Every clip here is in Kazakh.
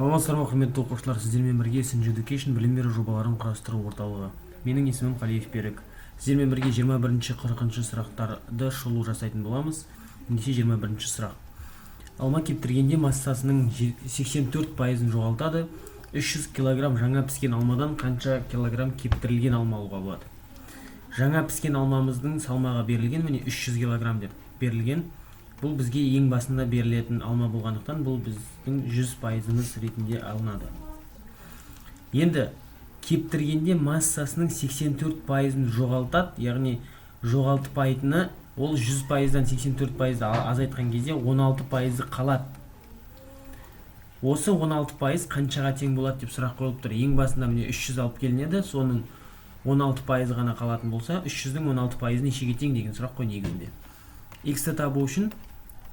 Саламатсыздар ма, құрметті оқушылар! Сіздермен бірге SNG Education білім беру жобаларын құрастыру орталығы. Менің есімім Қалиев Берік. Сіздермен бірге 21-ші, 40 сұрақтарды шолу жасайтын боламыз. Ендеше, 21 сұрақ. Алма кептіргенде массасының 84%-ын жоғалтады. 300 килограмм жаңа піскен алмадан қанша килограмм кептірілген алма алуға болады? Жаңа піскен алмамыздың салмағы берілген, міне, 300 килограмм деп берілген. Бұл бізге ең басында берілетін алма болғандықтан, бұл біздің 100%-ымыз ретінде алынады. Енді кептіргенде массасының 84%-ын жоғалтады, яғни жоғалтпайтыны ол 100%-дан 84%-ды азайтқан кезде 16%-ы қалады. Осы 16% қаншаға тең болады деп сұрақ қойылып тұр. Ең басында, міне, 300 алып келінеді, соның 16%-ы ғана қалатын болса, 300-дің 16%-ы нешеге тең деген сұрақ қой негізінде. X-ті табу үшін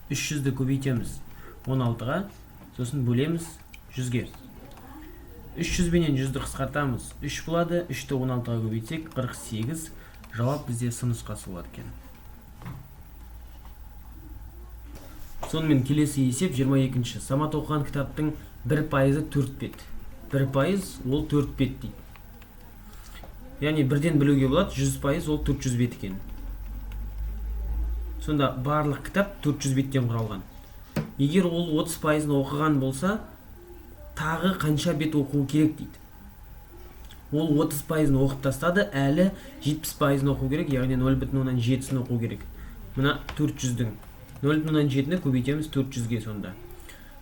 300-ді көбейтеміз 16-ға, сосын бөлеміз 100-ге. 300 бенен 100-ді қысқартамыз, 3 болады. 3-ті 16-ға көбейтсек, 48. Жауап бізде С нұсқасы болады екен. Сонымен, келесі есеп, 22-ші. Самат оқыған кітаптың 1%-ы 4 бет. 1% ол 4 бет дейді. Яғни бірден білуге болады, 100% ол 400 бет екен. Сонда барлық кітап 400 беттен құралған. Егер ол 30%-ын оқыған болса, тағы қанша бет оқуы керек дейді. Ол 30%-ын оқып тастады, әлі 70%-ын оқу керек, яғни 0,7-сін оқу керек. Мына 400-дің 0,7-ні көбейтеміз 400-ге сонда.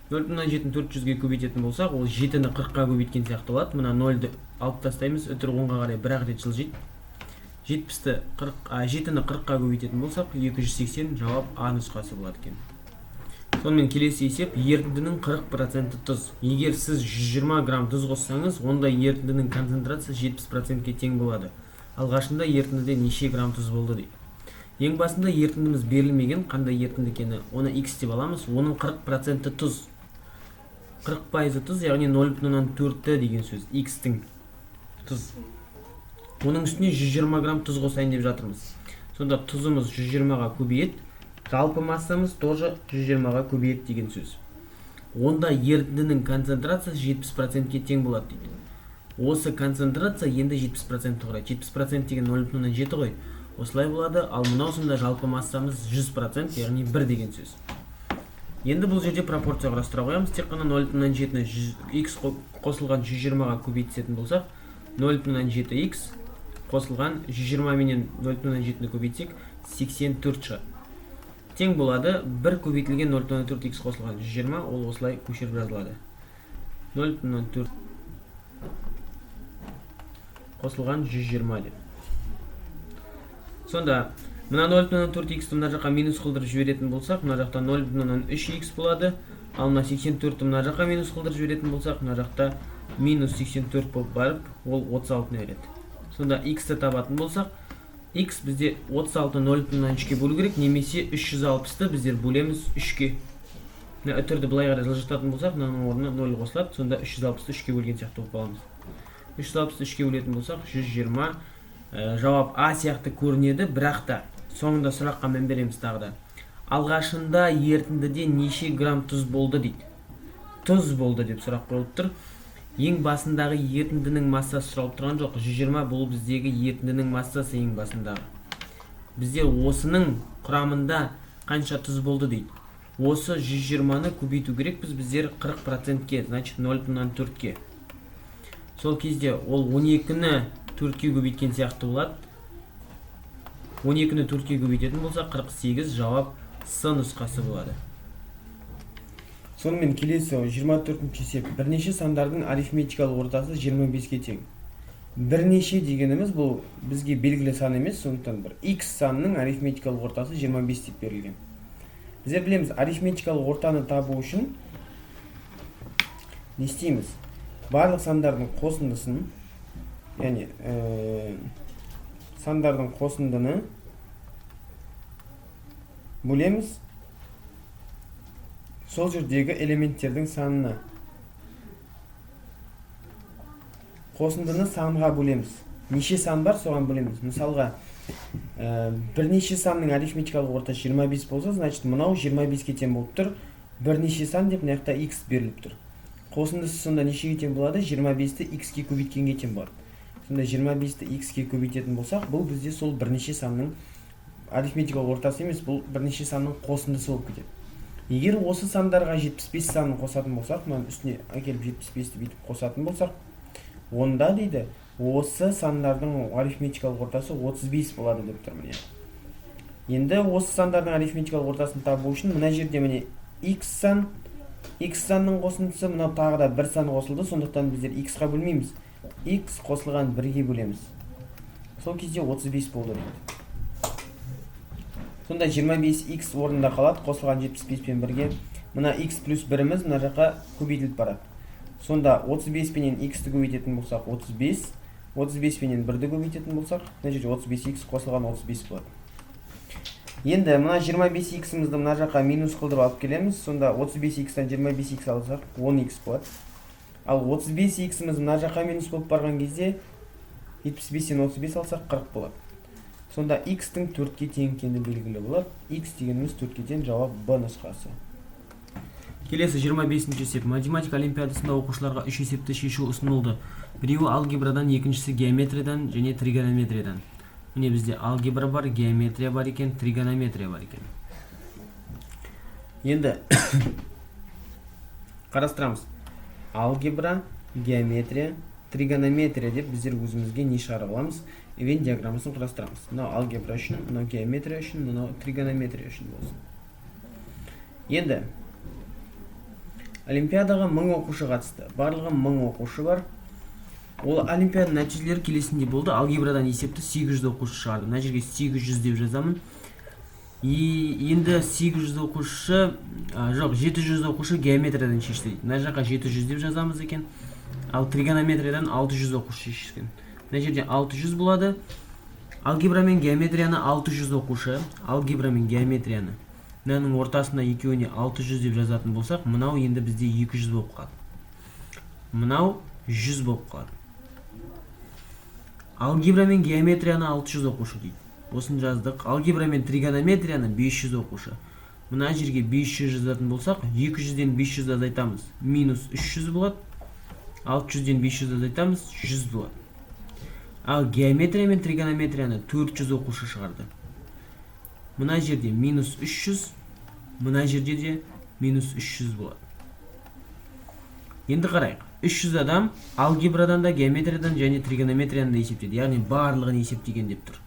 0,7-ні 400-ге көбейтетін болсақ, ол 7-ні 40-қа көбейткен сияқты болады. Мына 0-ді алып тастаймыз, үтір оңға қарай бір-ақ рет жылжиды. 70-ті 40, 7-ні 40-қа көбейтетін болсақ, 280. Жауап А нұсқасы болады екен. Сонымен, келесі есеп. Ерітіндінің 40% тұз. Егер сіз 120 грамм тұз қоссаңыз, онда ерітіндінің концентрациясы 70%-ке тең болады. Алғашында ерітіндіде неше грамм тұз болды дейді. Ең басында ерітіндіміз берілмеген, қандай ерітінді екені, оны x деп аламыз. Оның 40% тұз. 40% тұз, яғни 0,4 деген сөз x-тің тұз. Оның үстіне 120 грамм тұз қосайын деп жатырмыз. Сонда тұзымыз 120-ға көбейеді, жалпы массамыз тоже 120-ға көбейеді деген сөз. Онда ерітіндінің концентрациясы 70%-ке тең болады дейді. Осы концентрация енді 70%-ті құрайды. 70% деген 0,7 ғой. Осылай болады. Ал мынау сонда жалпы массамыз 100%, яғни 1 деген сөз. Енді бұл жерде пропорция құрастыра қоямыз. Тек қана 0,7-ні x қосылған 120-ға көбейтетін болсақ, 0,7 x қосылған 120 менен 0,7-ні көбейтсек, 84 шығады. Тең болады 1 көбейтілген 0,4 x қосылған 120, ол осылай көшіріп жазылады. 0,4 қосылған 120 деп. Сонда мына 0,4 x-ті мына жаққа минус қылдырып жіберетін болсақ, мына жақта 0,3 x болады. Ал мына 84-ті мына жаққа минус қылдырып жіберетін болсақ, мына жақта минус 84 болып барып, ол 36-ны береді. Сонда x-ті табатын болсақ, x бізде 36 0,3-ке бөлу керек, немесе 360-ты біздер бөлеміз 3-ке. Мына үтірді былай қарай жылжытатын болсақ, мынаның орнына 0 қосылады. Сонда 360-ты 3-ке бөлген сияқты болып қаламыз. 360-ты 3-ке бөлетін болсақ, 120. Жауап А сияқты көрінеді, бірақ та соңында сұраққа мән береміз тағы да. Алғашында ерітіндіде неше грамм тұз болды дейді. Тұз болды деп сұрақ қойылып тұр. Ең басындағы ерітіндінің массасы сұралып тұрған жоқ. 120 бұл біздегі ерітіндінің массасы ең басындағы. Бізде осының құрамында қанша тұз болды дейді. Осы 120-ны көбейту керекпіз біздер 40%-ке, значит, 0,4-ке. Сол кезде ол 12-ні 4-ке көбейткен сияқты болады. 12-ні 4-ке көбейтетін болсақ, 48. Жауап С нұсқасы болады. Сонымен, келесі 24 есеп. Бірнеше сандардың арифметикалық ортасы 25-ке тең. Бірнеше дегеніміз бұл бізге белгілі сан емес, сондықтан бір x санының арифметикалық ортасы 25 деп берілген. Біздер білеміз, арифметикалық ортаны табу үшін не істейміз? Барлық сандардың қосындысын, яғни сандардың қосындыны бөлеміз сол жердегі элементтердің санына. Қосындыны санға бөлеміз. Неше сан бар, соған бөлеміз. Мысалға, бірнеше санның арифметикалық ортасы 25 болса, значит, мынау 25-ке тең болып тұр. Бірнеше сан деп мына жақта x беріліп тұр. Қосындысы сонда нешеге тең болады? 25-ті x-ке көбейткенге тең болады. Сонда 25-ті x-ке көбейтетін болсақ, бұл бізде сол бірнеше санның арифметикалық ортасы емес, бұл бірнеше санның қосындысы болып кетеді. Егер осы сандарға 75 санын қосатын болсақ, мынаның үстіне әкеліп 75-ті бүйтіп қосатын болсақ, онда дейді, осы сандардың арифметикалық ортасы 35 болады деп тұр міне. Енді осы сандардың арифметикалық ортасын табу үшін мына жерде міне x сан, x санның қосындысы, мынау тағы да бір сан қосылды, сондықтан біздер x-қа бөлмейміз. X қосылған 1-ге бөлеміз. Сол кезде 35 болды дейді. Сонда 25x орнында қалады, қосылған 75 пен бірге. Мына x плюс 1-іміз мына жаққа көбейтіліп барады. Сонда 35 пенен x-ті көбейтетін болсақ 35, 35 пенен 1-ді көбейтетін болсақ, мына жерде 35x қосылған 35 болады. Енді мына 25x-імізді мына жаққа минус қылдырып алып келеміз. Сонда 35x-тан 25x алсақ 10x болады. Ал 35x-іміз мына жаққа минус болып барған кезде 75-тен 35 алсақ 40 болады. Сонда x-тің 4-ке тең екені белгілі болады. X дегеніміз 4-ке тең, жауап Б нұсқасы. Келесі 25-ші есеп. Математика олимпиадасында оқушыларға 3 есепті шешу ұсынылды. Біреуі алгебрадан, екіншісі геометриядан және тригонометриядан. Міне бізде алгебра бар, геометрия бар екен, тригонометрия бар екен. Енді қарастырамыз. Алгебра, геометрия, тригонометрия деп біздер өзімізге не шығарып аламыз? Венн диаграммасын құрастырамыз. Мынау алгебра үшін, мынау геометрия үшін, мынау тригонометрия үшін болсын. Енді олимпиадаға 1000 оқушы қатысты. Барлығы 1000 оқушы бар. Ол олимпиада нәтижелері келесіндей болды. Алгебрадан есепті 800 оқушы шығарды. Мына жерге 800 деп жазамын. Енді 800 оқушы, жоқ, 700 оқушы геометриядан шешті дейді. Мына жаққа 700 деп жазамыз екен. Ал тригонометриядан 600 оқушы шешкен. Мына жерде 600 болады. Алгебра мен геометрияны 600 оқушы, алгебра мен геометрияны мынаның ортасына екеуіне 600 деп жазатын болсақ, мынау енді бізде 200 болып қалады. Мынау 100 болып қалады. Алгебра мен геометрияны 600 оқушы дейді. Осыны жаздық. Алгебра мен тригонометрияны 500 оқушы. Мына жерге 500 жазатын болсақ, 200-ден 500 азайтамыз. Минус 300 болады. 600-ден 500 азайтамыз, 100 болады. Ал геометрия мен тригонометрияны 400 оқушы шығарды. Мына жерде минус 300, мына жерде де минус 300 болады. Енді қарайық. 300 адам алгебрадан да, геометриядан және тригонометриядан да есептеді. Яғни барлығын есептеген деп тұр.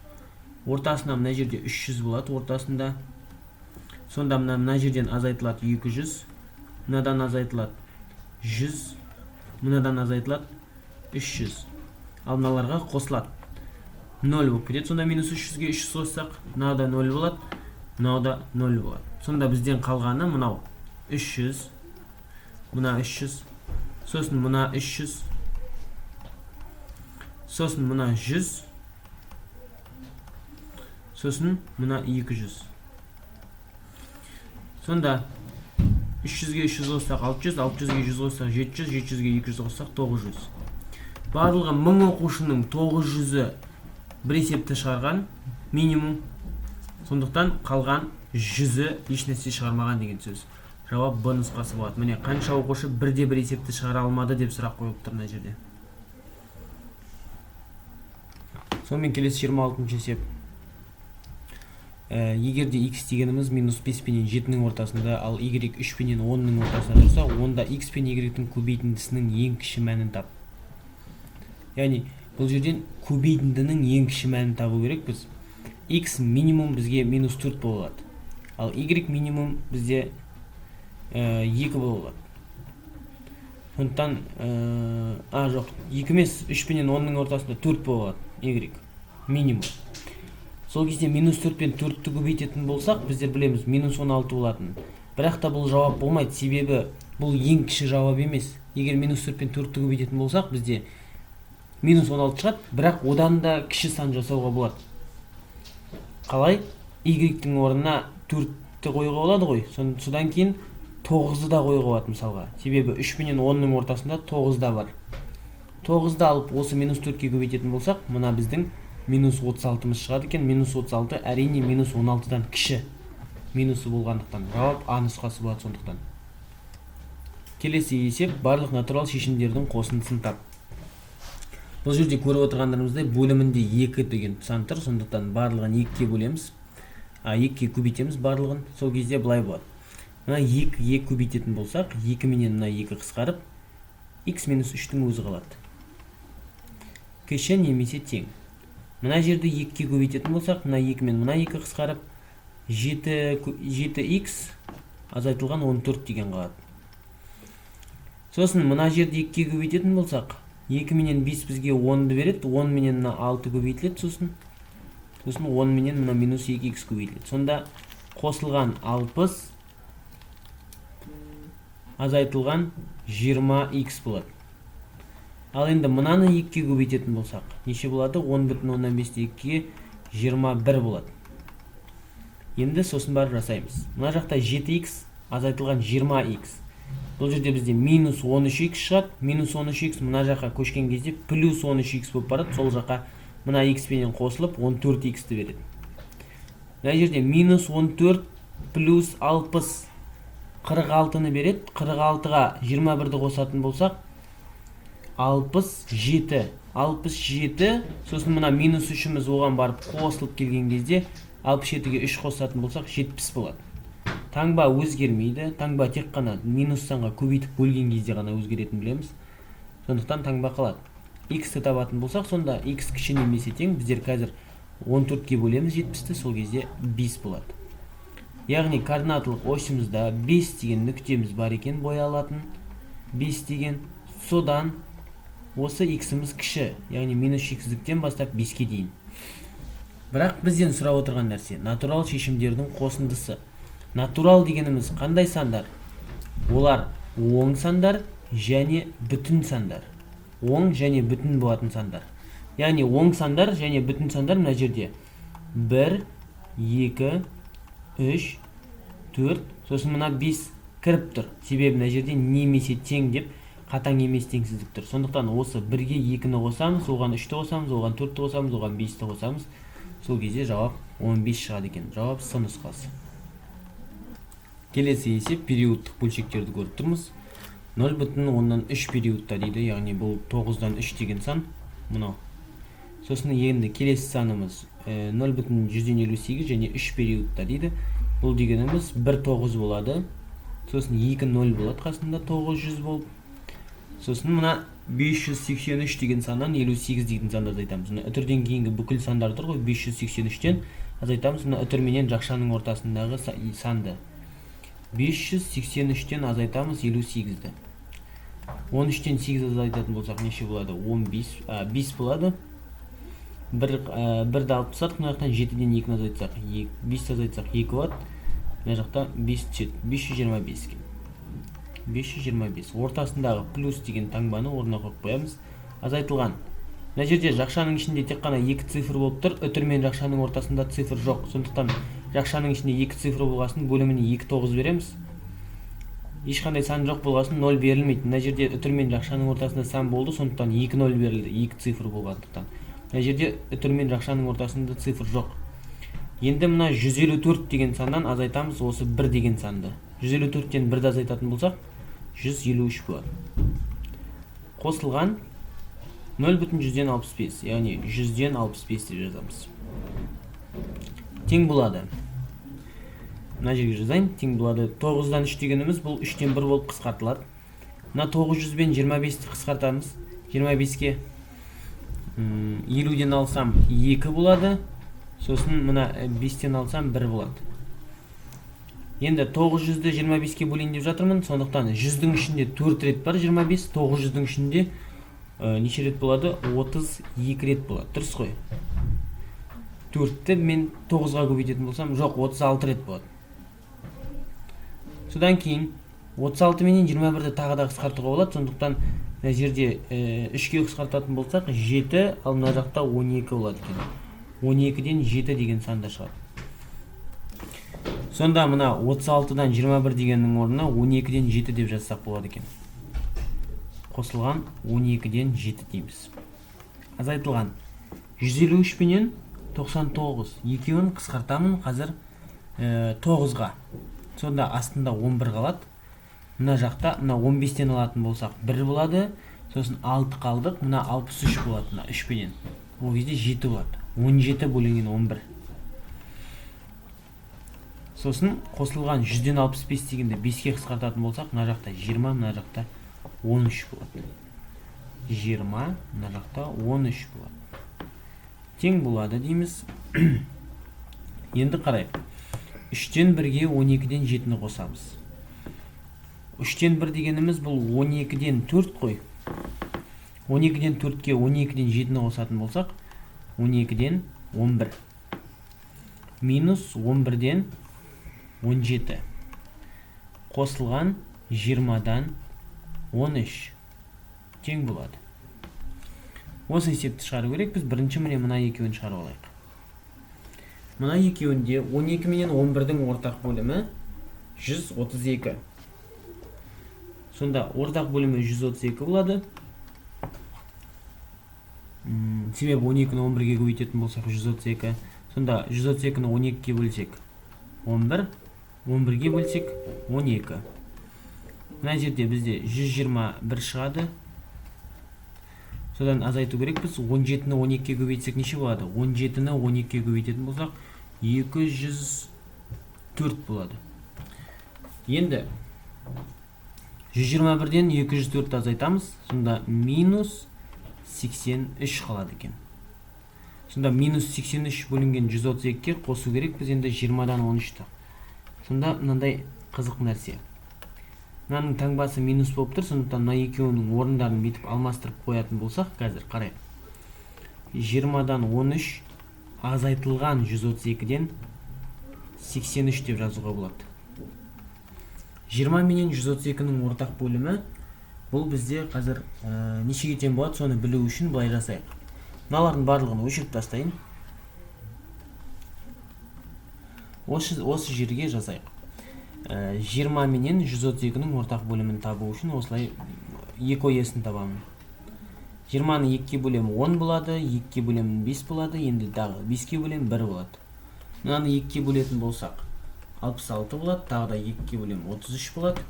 Ортасына мына жерде 300 болады, ортасында. Сонда мына жерден азайтылады 200, мынадан азайтылады 100, мынадан азайтылады 300. Ал мыналарға қосылады. 0 болып кетеді. Сонда минус 300-ге 300 қоссақ, мынау да 0 болады, мынау да 0 болады. Сонда бізден қалғаны мынау 300, мына 300, сосын мына 300, сосын мына 100, сосын мына 200. Сонда 300-ге 300 қоссақ 600, 600-ге 100 қоссақ 700, 700-ге 200 қоссақ 900. Барлығы 1000 оқушының 900-і бір есепті шығарған минимум. Сондықтан қалған 100-і ешнәрсе шығармаған деген сөз. Жауап Б нұсқасы болады. Міне, қанша оқушы бірде бір есепті шығара алмады деп сұрақ қойылып тұр мына жерде. Сонымен келесі 26-шы есеп. Егер де x дегеніміз минус 5 пенен 7-нің ортасында, ал y 3 пенен 10-ның ортасында тұрса, онда x пен y-тің көбейтіндісінің ең кіші мәнін тап. Яғни бұл жерден көбейтіндінің ең кіші мәнін табу керек біз. X минимум бізге минус 4 бола алады. Ал y минимум бізде 2 бола алады. Сондықтан, жоқ, 2 емес, 3 пенен 10-ның ортасында 4 бола алады y минимум. Сол кезде минус 4 пен 4-ті көбейтетін болсақ, біздер білеміз минус 16 болатын. Бірақ та бұл жауап болмайды, себебі бұл ең кіші жауап емес. Егер минус 4 пен 4-ті көбейтетін болсақ, бізде минус 16 шығады, бірақ одан да кіші сан жасауға болады. Қалай? Y-тің орнына 4-ті қоюға болады ғой. Содан кейін 9-ды да қоюға болады мысалға. Себебі 3 пенен 10-ның ортасында 9 да бар. 9-ды алып осы минус 4-ке көбейтетін болсақ, мына біздің минус 36-мыз шығады екен. Минус 36 әрине минус 16-дан кіші. Минусы болғандықтан жауап А нұсқасы болады сондықтан. Келесі есеп: барлық натурал шешімдердің қосындысын тап. Бұл жерде көріп отырғандарымыздай, бөлімінде 2 деген сан тұр, сондықтан барлығын 2-ге бөлеміз, 2-ге көбейтеміз барлығын. Сол кезде былай болады: мына 2-ге көбейтетін болсақ, 2 менен мына 2 қысқарып, x минус 3-тің өзі қалады, кіші немесе тең. Мына жерде 2-ге көбейтетін болсақ, мына 2 мен мына 2 қысқарып, 7, 7x азайтылған 14 деген қалады. Сосын мына жерде 2-ге көбейтетін болсақ, 2 менен 5 бізге 10-ды береді, 10 менен мына 6 көбейтіледі, сосын 10 менен мына минус 2x көбейтіледі. Сонда қосылған 60 азайтылған 20x болады. Ал енді мынаны 2-ге көбейтетін болсақ, неше болады? 10,5 2-ге 21 болады. Енді сосын барып жасаймыз. Мына жақта 7x азайтылған 20x, бұл жерде бізде минус 13x шығады. Минус 13x мына жаққа көшкен кезде плюс 13x болып барады, сол жаққа мына x пенен қосылып, 14x-ті береді. Мына жерде минус 14 плюс 60 46-ны береді. 46-ға 21-ді қосатын болсақ, 67. 67, сосын мына минус 3-іміз оған барып қосылып келген кезде, 67-ге 3 қосатын болсақ, 70 болады. Таңба өзгермейді. Таңба тек қана минус санға көбейтіп бөлген кезде ғана өзгеретінін білеміз, сондықтан таңба қалады. X-ті табатын болсақ, сонда x кіші немесе тең, біздер қазір 14-ке бөлеміз 70-ті, сол кезде 5 болады. Яғни координаталық осімізда 5 деген нүктеміз бар екен, боялатын 5 деген. Содан осы x-іміз кіші, яғни минус шексіздіктен бастап 5-ке дейін. Бірақ бізден сұрап отырған нәрсе — натурал шешімдердің қосындысы. Натурал дегеніміз қандай сандар? Олар оң сандар және бүтін сандар, оң және бүтін болатын сандар. Яғни оң сандар және бүтін сандар. Мына жерде 1, 2, 3, 4, сосын мына 5 кіріп тұр, себебі мына жерде немесе тең деп қатаң емес теңсіздік тұр. Сондықтан осы бірге екіні қосамыз, оған үшті қосамыз, оған төртті қосамыз, оған бесті қосамыз. Сол кезде жауап 15 шығады екен. Жауап С нұсқасы. Келесі есеп: периодтық бөлшектерді көріп тұрмыз. 0,3 периодта дейді, яғни бұл 9-дан 3 деген сан мынау. Сосын енді келесі санымыз 0,158 және 3 периодта дейді. Бұл дегеніміз 1 9 болады, сосын 2 0 болады қасында, 900 болып. Сосын мына 583 деген саннан 58 дейтін санды азайтамыз. Мына үтірден кейінгі бүкіл сандар тұр ғой, 583-тен азайтамыз мына үтір менен жақшаның ортасындағы санды. 583-тен азайтамыз 58-ді. 13-тен 8 азайтатын болсақ, неше болады? 15, 5 болады. Бір, бірді алып тастадық мына жақтан. 7-ден 2-ні азайтсақ, 5 азайтсақ, 2 болады. Мына жақта 5 түседі. 525 екен. 525, ортасындағы плюс деген таңбаны орнына қойып қоямыз. Азайтылған, мына жерде жақшаның ішінде тек қана екі цифр болып тұр, үтір мен жақшаның ортасында цифр жоқ. Сондықтан жақшаның ішінде екі цифр болғасын, бөліміне екі тоғыз береміз. Ешқандай сан жоқ болғасын, ноль берілмейді. Мына жерде үтір мен жақшаның ортасында сан болды, сондықтан екі ноль берілді, екі цифр болғандықтан. Мына жерде үтір мен жақшаның ортасында цифр жоқ. Енді мына 154 деген саннан азайтамыз осы 1 деген санды. 154-тен 1-ді азайтатын болсақ, 153 болады. Қосылған 0,65, яғни 100-ден 65 деп жазамыз. Тең болады, мына жерге жазайын, тең болады. 9-дан 3 дегеніміз бұл 3-тен 1 болып қысқартылады. Мына 900 бен 25-ті қысқартамыз 25-ке. 50-ден алсам, 2 болады, сосын мына 5-тен алсам, 1 болады. Енді 900-ді 25-ке бөлейін деп жатырмын, сондықтан 100-дің ішінде 4 рет бар 25, 900-дің ішінде неше рет болады? 32 рет болады, дұрыс қой? 4-ті мен 9-ға көбейтетін болсам, жоқ, 36 рет болады. Содан кейін 36 менен 21-ді тағы да қысқартуға болады, сондықтан мына жерде 3-ке қысқартатын болсақ, 7, ал мына жақта 12 болады екен. 12-ден 7 деген сан да шығады. Сонда мына 36-дан 21 дегеннің орнына 12-ден 7 деп жазсақ болады екен. Қосылған 12-ден 7 дейміз. Азайтылған 153 пенен 99, екеуін қысқартамын қазір 9-ға, сонда астында 11 қалады. Мына жақта мына 15-тен алатын болсақ 1 болады, сосын 6 қалдық, мына 63 болады, мына 3 пенен. Ол кезде 7 болады. 17 бөлінген 11. Сосын қосылған 100-ден 65 дегенде 5-ке қысқартатын болсақ, мына жақта 20, мына жақта 13 болады. 20, мына жақта 13 болады. Тең болады дейміз. Енді қарайық. 3-тен 1-ге 12-ден 7-ні қосамыз. 3-тен 1 дегеніміз бұл 12-ден 4 қой. 12-ден 4-ке 12-ден 7-ні қосатын болсақ, 12-ден 11. Минус 11-ден 17. Қосылған 20-дан 13 тең болады. Осы есепті шығару керек. Біз бірінші міне мына екеуін шығарып алайық. Мына екеуінде 12 менен 11-дің ортақ бөлімі 132. Сонда ортақ бөлімі 132 болады. Себебі 12-ні 11-ге көбейтетін болсақ 132. Сонда 132-ні 12-ге бөлсек 11, 11-ге бөлсек 12. Мына жерде бізде 121 шығады. Содан азайту керекпіз. 17-ні 12-ге көбейтсек неше болады? 17-ні 12-ге көбейтетін болсақ 204 болады. Енді 121-ден 204 азайтамыз. Сонда минус 83 қалады екен. Сонда минус 83 бөлінген 132-ге қосу керекпіз енді 20-дан 13-ті. Сонда мынандай қызық нәрсе. Мынаның таңбасы минус болып тұр, сондықтан мына екеуінің орындарын бүйтіп алмастырып қоятын болсақ, қазір қарайық. 20-дан 13 азайтылған 132-ден 83 деп жазуға болады. 20 менен 132-нің ортақ бөлімі бұл бізде қазір нешеге тең болады, соны білу үшін былай жасайық. Мыналардың барлығын өшіріп тастайын. Осы жерге жазайық. 20 менен 132-нің ортақ бөлімін табу үшін осылай екі оесін табамын. 20-ны 2-ге бөлем 10 болады, 2-ге бөлем 5 болады, енді тағы 5-ге бөлем 1 болады. Мынаны 2-ге бөлетін болсақ 66 болады, тағы да 2-ге бөлем 33 болады,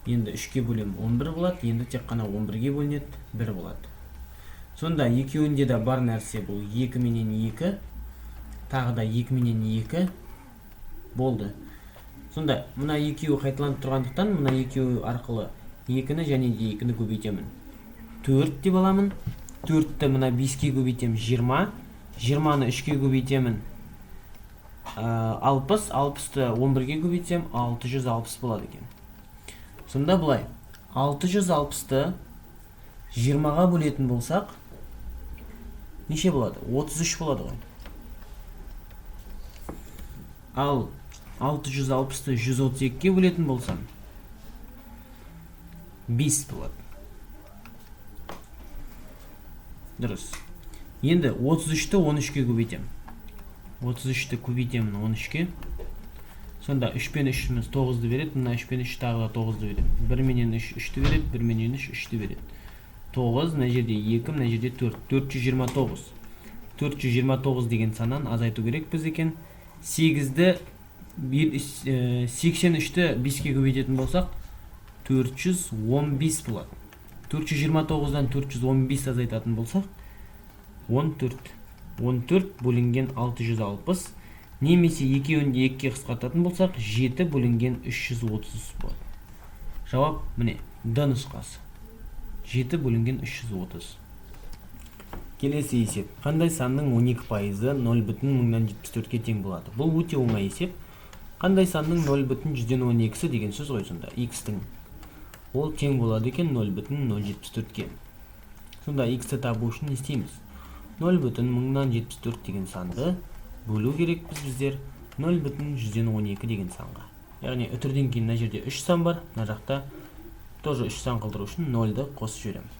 енді 3-ге бөлем 11 болады, енді тек қана 11-ге бөлінеді 1 болады. Сонда екеуінде де бар нәрсе бұл 2 менен 2, тағы да 2 менен 2 болды. Сонда мына екеуі қайталанып тұрғандықтан мына екеуі арқылы 2-ні және де 2-ні көбейтемін. 4 деп аламын. 4-ті мына 5-ке көбейтемін 20. 20-ны 3-ке көбейтемін 60. 60-ты 11-ге көбейтсем 660 болады екен. Сонда былай 660-ты 20-ға бөлетін болсақ неше болады? 33 болады ғой. Ал 660-ты 132-ге бөлетін болсам 5 болады. Дұрыс. Енді 33-ті 13-ке көбейтемін. 33-ті көбейтемін 13-ке. Сонда 3 пен 3-іміз 9-ды береді. Мына 3 пен 3 тағы да 9-ды береді. 1 менен 3 3-ті береді, 1 менен 3 3-ті береді. 9, мына жерде 2, мына жерде 4. 429. 429 деген саннан азайту керек біз екен. 8-ді 83-ті 5-ке көбейтетін болсақ 415 болады. 429-дан 415 азайтатын болсақ 14. 14 бөлінген 660 немесе екеуін де 2-ге қысқартатын болсақ 7 бөлінген 330 болады. Жауап міне Д нұсқасы. 7 бөлінген 330. Келесі есеп. Қандай санның 12% 0,1074-ке тең болады? Бұл өте оңай есеп. Қандай санның 0,112-сі деген сөз ғой сонда x-тің. Ол тең болады екен 0,074-ке. Сонда x-ті табу үшін не істейміз? 0,1074 деген санды бөлу керекпіз біздер 0,112 деген санға. Яғни үтірден кейін мына жерде 3 сан бар, мына жақта тоже 3 сан қылдыру үшін 0-ды қосып жіберемін.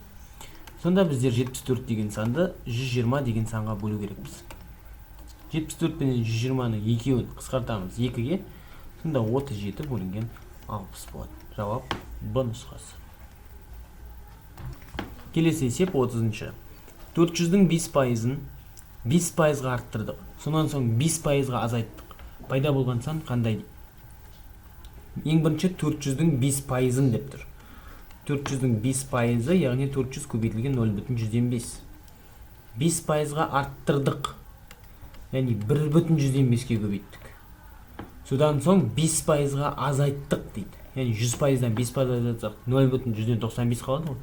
Сонда біздер 74 деген санды 120 деген санға бөлу керекпіз. 74 пенен 120-ны екеуін қысқартамыз 2-ге. Сонда 37 бөлінген 60 болады. Жауап Б нұсқасы. Келесі есеп 30-шы. 400-дің 5%-ын 5%-ға арттырдық. Сонан соң 5%-ға азайттық. Пайда болған сан қандай? Ең бірінші 400-дің 5%-ын деп тұр. 400-дің 5%-ы, яғни 400 көбейтілген 0,5. 5%-ға арттырдық. Яғни 1,5-ке көбейттік. Содан соң 5%-ға азайттық дейді. Яғни 100%-дан 5% азайтсақ 0,95 қалады ғой.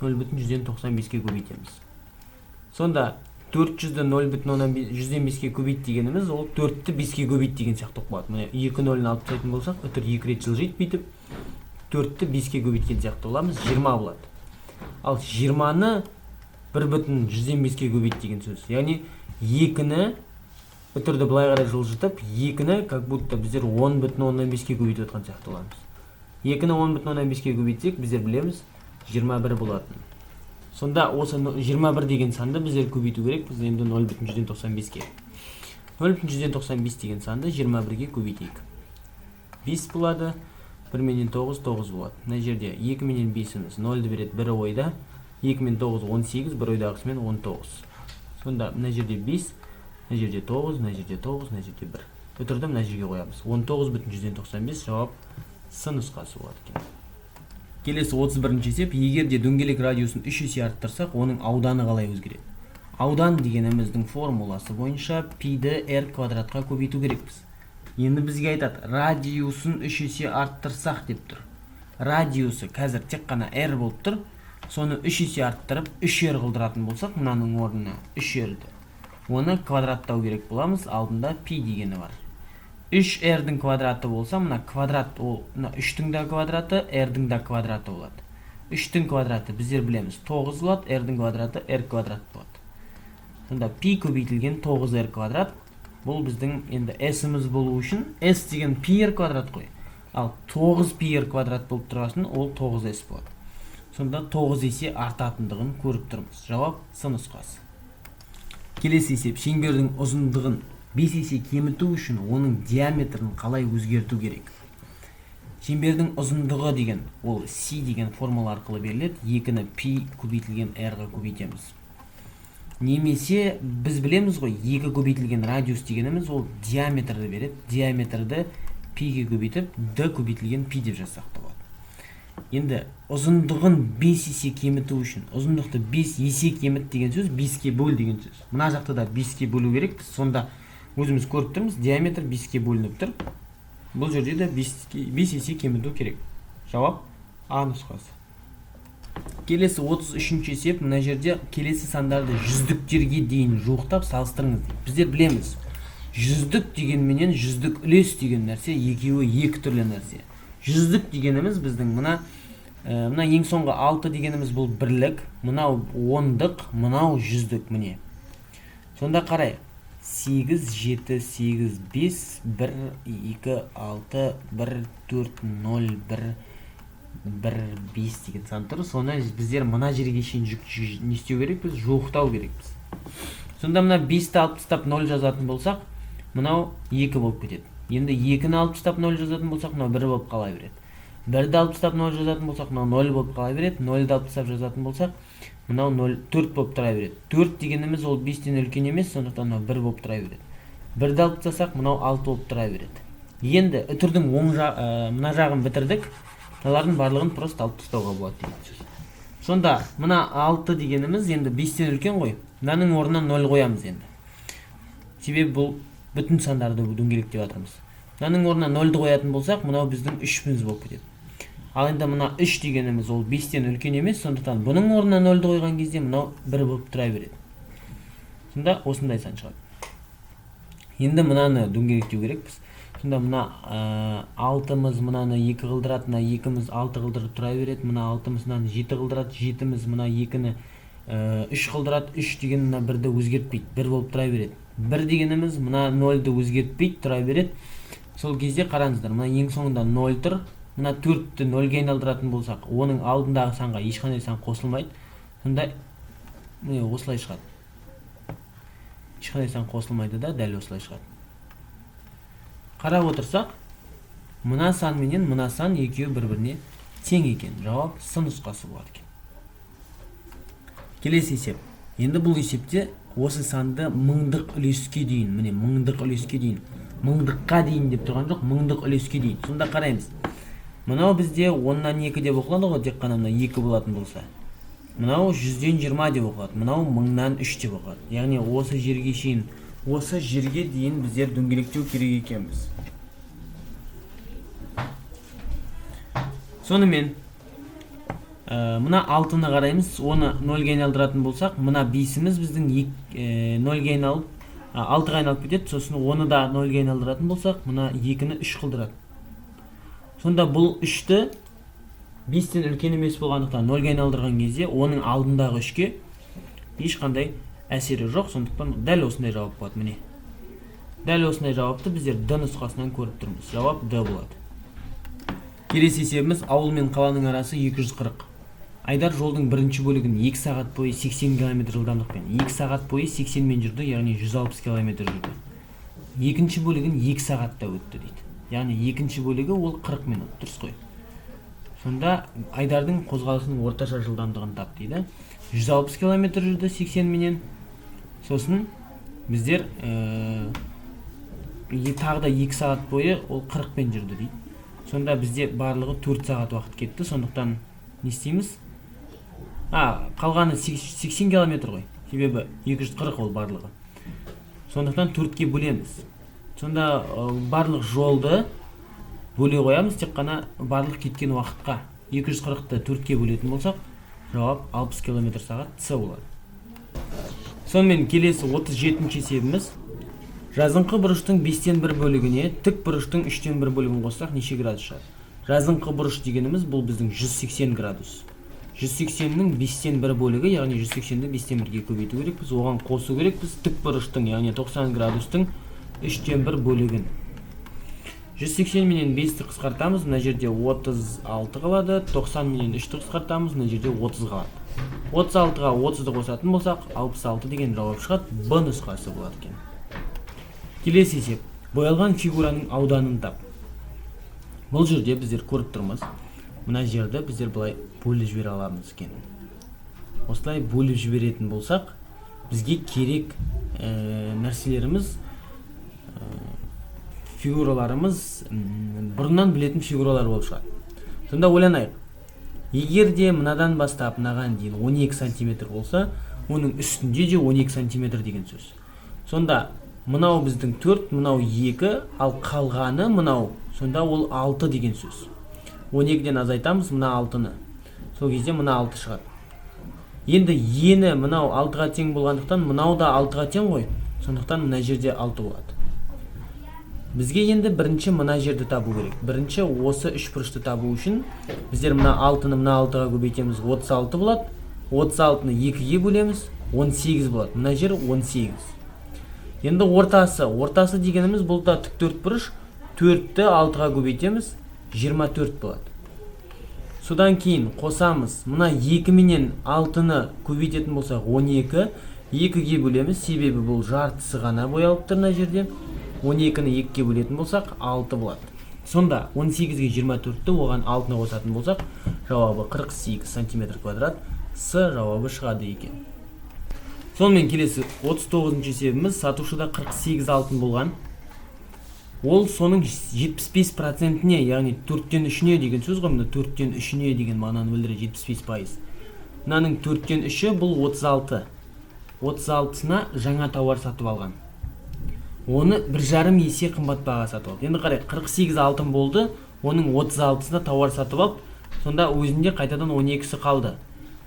0,95-ке көбейтеміз. Сонда 400-ді 0,5-ке көбейт дегеніміз, ол 4-ті 5-ке көбейт деген сияқты болып қалады. Міне, 2 нөлін алып тастайтын болсақ, үтір 2 рет жылжиды бүйтіп. 4-ті 5-ке көбейткен сияқты боламыз, 20 болады. Ал 20-ны 1,5-ке көбейт деген сөз. Яғни 2-ні үтірді былай қарай жылжытып, 2-ні как будто біздер 10,5-ке көбейтіп жатқан сияқты боламыз. 2-ні 10,5-ке көбейтсек, біздер білеміз, 21 болатын. Сонда осы 21 деген санды біздер көбейту керекпіз енді 0,95-ке. 0,95 деген санды 21-ге көбейтейік. 5 болады, 1 менен 9, 9 болады. Мына жерде 2 менен 5-іміз 0-ді береді, бір ойда. 2 мен 9, 18, бір ойдағысымен 19. Сонда мына жерде 5, мына жерде 9, мына жерде 9, мына жерде 1. Үтірді мына жерге қоямыз. 19,95 жауап С нұсқасы болады екен. Келесі 31 есеп. Егер де дөңгелек радиусын 3 есе арттырсақ, оның ауданы қалай өзгереді? Аудан дегеніміздің формуласы бойынша пиді r квадратқа көбейту керекпіз. Енді бізге айтады, радиусын 3 есе арттырсақ деп тұр. Радиусы қазір тек қана r болып тұр. Соны 3 есе арттырып, 3r қылдыратын болсақ, мынаның орнына 3r-ді. Оны квадраттау керек боламыз, алдында пи дегені бар. 3r-дің квадраты болса, мына квадрат ол мына 3-тің да квадраты, r-дің да квадраты болады. 3-тің квадраты біздер білеміз 9 болады, r-дің квадраты r квадрат болады. Сонда пи көбейтілген 9r квадрат, бұл біздің енді s-іміз болу үшін, s деген пи r квадрат қой. Ал 9 пи r квадрат болып тұрғасын, ол 9s болады. Сонда 9 есе артатындығын көріп тұрмыз. Жауап С нұсқасы. Келесі есеп. Шеңбердің ұзындығын 5 есе кеміту үшін оның диаметрін қалай өзгерту керек? Шеңбердің ұзындығы деген ол C деген формула арқылы беріледі. 2-ні пи көбейтілген r-ға көбейтеміз. Немесе біз білеміз ғой, 2 көбейтілген радиус дегеніміз ол диаметрді береді. Диаметрді пиге көбейтіп, d көбейтілген пи деп жазсақ та болады. Енді ұзындығын 5 есе кеміту үшін, ұзындықты 5 есе кеміт деген сөз 5-ке бөл деген сөз. Мына жақта да 5-ке бөлу керекпіз. Сонда өзіміз көріп тұрмыз, диаметр 5-ке бөлініп тұр. Бұл жерде де 5 есе кеміту керек. Жауап А нұсқасы. Келесі 33 есеп. Мына жерде келесі сандарды жүздіктерге дейін жуықтап салыстырыңыз дейді. Біздер білеміз, жүздік дегенменен жүздік үлес деген нәрсе екеуі екі түрлі нәрсе. Жүздік дегеніміз біздің мына ең соңғы 6 дегеніміз бұл бірлік, мынау ондық, мынау жүздік, міне. Сонда қарай, 8, 7, 8, 5, 1, 2, 6, 1, 4, 0, 1, 1, 5 деген сан тұр. Соны біздер мына жерге шейін не істеу керекпіз? Жуықтау керекпіз. Сонда мына 5-ті алып тастап 0 жазатын болсақ, мынау 2 болып кетеді. Енді 2-ні алып тастап 0 жазатын болсақ, мынау 1 болып қала береді. 1-ді алып тастап 0 жазатын болсақ, мынау 0 болып қала береді. 0-ді алып тастап жазатын болсақ, мынау 0, 4 болып тұра береді. 4 дегеніміз ол 5-тен үлкен емес, сондықтан мынау 1 болып тұра береді. 1-ді алып тастасақ, мынау 6 болып тұра береді. Енді үтірдің оң мына жағын бітірдік. Мыналардың барлығын просто алып тастауға болады деген сөз. Сонда мына 6 дегеніміз енді 5-тен үлкен ғой. Мынаның орнына 0 қоямыз енді. Себебі бұл бүтін сандарды дөңгелектеп жатырмыз. Мынаның орнына 0-ды қоятын болсақ, мынау біздің 3-іміз болып кетеді. Ал енді мына 3 дегеніміз ол 5-тен үлкен емес, сондықтан бұның орнына 0-ды қойған кезде мынау 1 болып тұра береді. Сонда осындай сан шығады. Енді мынаны дөңгелектеу керекпіз. Сонда мына алтымыз мынаны 2 қылдырады, мына екіміз 6 қылдырып тұра береді, мына алтымыз мынаны 7 қылдырады, жетіміз мына екіні 3 қылдырады, 3 деген мына бірді өзгертпейді, 1 болып тұра береді. 1 дегеніміз мына 0-ды өзгертпейді, тұра береді. Сол кезде қараңыздар, мына ең соңында 0 тұр. Мына 4-ті 0-ге айналдыратын болсақ, оның алдындағы санға ешқандай сан қосылмайды. Сонда міне осылай шығады. Ешқандай сан қосылмайды да, дәл осылай шығады. Қарап отырсақ, мына сан менен мына сан екеуі бір-біріне тең екен. Жауап С нұсқасы болады екен. Келесі есеп. Енді бұл есепте осы санды мыңдық үлеске дейін, міне, мыңдық үлеске дейін Мыңдыққа дейін деп тұрған жоқ, мыңдық үлеске дейін. Сонда қараймыз. Мынау бізде 2/10 деп оқылады ғой, тек қана мына 2 болатын болса. Мынау 120 деп оқылады, мынау 1003 деп оқылады. Яғни осы жерге шейін, осы жерге дейін біздер дөңгелектеу керек екенбіз. Сонымен мына 6-ны қараймыз, оны 0-ге айналдыратын болсақ, мына 5-іміз біздің 0-ге айналып, 6-ға айналып кетеді. Сосын оны да 0-ге айналдыратын болсақ, мына 2-ні 3 қылдырады. Сонда бұл 3-ті 5-тен үлкен емес болғандықтан 0-ге айналдырған кезде оның алдындағы 3-ке ешқандай әсері жоқ. Сондықтан дәл осындай жауап болады. Міне, дәл осындай жауапты біздер Д нұсқасынан көріп тұрмыз. Жауап Д болады. Келесі есебіміз: ауыл мен қаланың арасы 240. Айдар жолдың бірінші бөлігін 2 сағат бойы 80 километр жылдамдықпен, 2 сағат бойы 80 мен жүрді, яғни 160 километр жүрді. Екінші бөлігін 2 сағатта өтті дейді. Яғни екінші бөлігі ол 40 минут, дұрыс қой. Сонда Айдардың қозғалысының орташа жылдамдығын тап дейді. 160 километр жүрді 80 менен. Сосын біздер тағы да 2 сағат бойы ол 40 пен жүрді дейді. Сонда бізде барлығы 4 сағат уақыт кетті. Сондықтан не істейміз? Қалғаны 80 километр ғой. Себебі 240 ол барлығы. Сондықтан 4-ке бөлеміз. Сонда барлық жолды бөле қоямыз, тек қана барлық кеткен уақытқа. 240-ты 4-ке бөлетін болсақ, жауап 60 километр сағат С болады. Сонымен келесі 37-ші есебіміз. Жазыңқы бұрыштың 1/5 бөлігіне тік бұрыштың 1/3 бөлігін қоссақ неше градус шығады? Жазыңқы бұрыш дегеніміз бұл біздің 180 градус. 180-нің 1/5 бөлігі, яғни 180-ді 1/5-ге көбейту керекпіз, оған қосу керекпіз тік бұрыштың, яғни 90 градустың 1/3 бөлігін. 180 менен 5-ті қысқартамыз, мына жерде 36 қалады, 90 менен 3-ті қысқартамыз, мына жерде 30 қалады. 36-ға 30-ды қосатын болсақ, 66 деген жауап шығады, Б нұсқасы болады екен. Келесі есеп. Боялған фигураның ауданын тап. Бұл жерде біздер көріп тұрмыз. Мына жерді біздер былай бөліп жібере аламыз екен. Осылай бөліп жіберетін болсақ, бізге керек нәрселеріміз, фигураларымыз, бұрыннан білетін фигуралар болып шығады. Сонда ойланайық. Егер де мынадан бастап мынаған дейін 12 сантиметр болса, оның үстінде де 12 сантиметр деген сөз. Сонда мынау біздің 4, мынау 2, ал қалғаны мынау, сонда ол 6 деген сөз. 12-ден азайтамыз мына 6-ны. Сол кезде мына 6 шығады. Енді ені мынау 6-ға тең болғандықтан мынау да 6-ға тең ғой. Сондықтан мына жерде 6 болады. Бізге енді бірінші мына жерді табу керек. Бірінші осы үш бұрышты табу үшін біздер мына 6-ны мына 6-ға көбейтеміз, 36 болады. 36-ны 2-ге бөлеміз, 18 болады. Мына жер 18. Енді ортасы, ортасы дегеніміз бұл да тік төрт бұрыш. 4-ті 6-ға көбейтеміз, 24 болады. Содан кейін қосамыз, мына 2 менен 6-ны көбейтетін болсақ 12, 2-ге бөлеміз, себебі бұл жартысы ғана боялып тұр мына жерде. 12-ні 2-ге бөлетін болсақ 6 болады. Сонда 18-ге 24-ті, оған 6-ны қосатын болсақ, жауабы 48 сантиметр квадрат, С жауабы шығады екен. Сонымен келесі 39-шы есебіміз. Сатушыда 48 алтын болған. Ол соның 75%-не, яғни 3/4-іне деген сөз ғой, мына 3/4-іне деген мағынаны білдіреді 75%. Мынаның 3/4-і бұл 36. 36-сына жаңа тауар сатып алған. Оны 1,5 есе қымбат баға сатып алды. Енді қарайық, 48 алтын болды, оның 36-сына тауар сатып алды. Сонда өзінде қайтадан 12-сі қалды.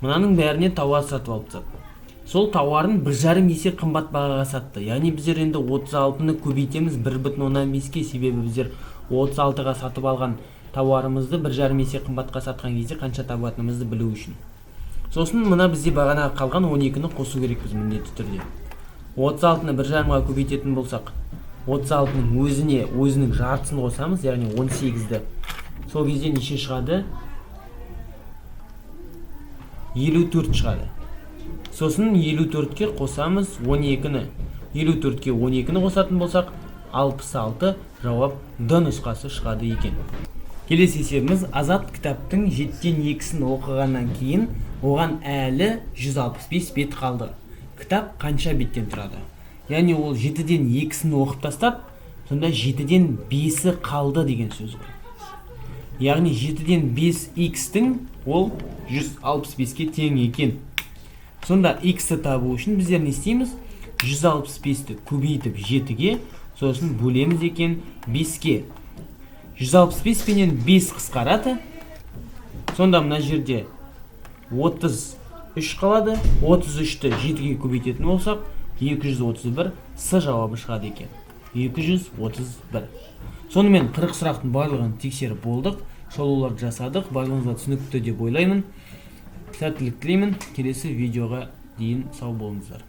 Мынаның бәріне тауар сатып алып тастады. Сол тауарын 1,5 есе қымбат бағаға сатты. Яғни біздер енді 36-ны көбейтеміз 1,5-ке, себебі біздер 36-ға сатып алған тауарымызды 1,5 есе қымбатқа сатқан кезде қанша табатынымызды білу үшін. Сосын мына бізде бағана қалған 12-ні қосу керекпіз міндетті түрде. 36-ны 1,5-ға көбейтетін болсақ, 36-ның өзіне өзінің жартысын қосамыз, яғни 18-ді. Сол кезде неше шығады? 54 шығады. Сосын 54-ке қосамыз 12-ні. 54-ке 12-ні қосатын болсақ, 66 жауап Д нұсқасы шығады екен. Келесі есебіміз. Азат кітаптың 2/7-сін оқығаннан кейін оған әлі 165 бет қалды. Кітап қанша беттен тұрады? Яғни ол 2/7-сін оқып тастап, Сонда 7-ден 5-і қалды деген сөз ғой. Яғни 7-ден 5 x-тің ол 165-ке тең екен. Сонда x-ті табу үшін біздер не істейміз? 165-ті көбейтіп 7-ге, сосын бөлеміз екен 5-ке. 165 пенен 5 қысқарады. Сонда мына жерде 33 қалады. 33-ті 7-ге көбейтетін болсақ, 231, С жауабы шығады екен. 231. Сонымен 40 сұрақтың барлығын тексеріп болдық, шолуларды жасадық. Барлығыңызға түсінікті деп ойлаймын. Сәттілік тілеймін. Келесі видеоға дейін сау болыңыздар.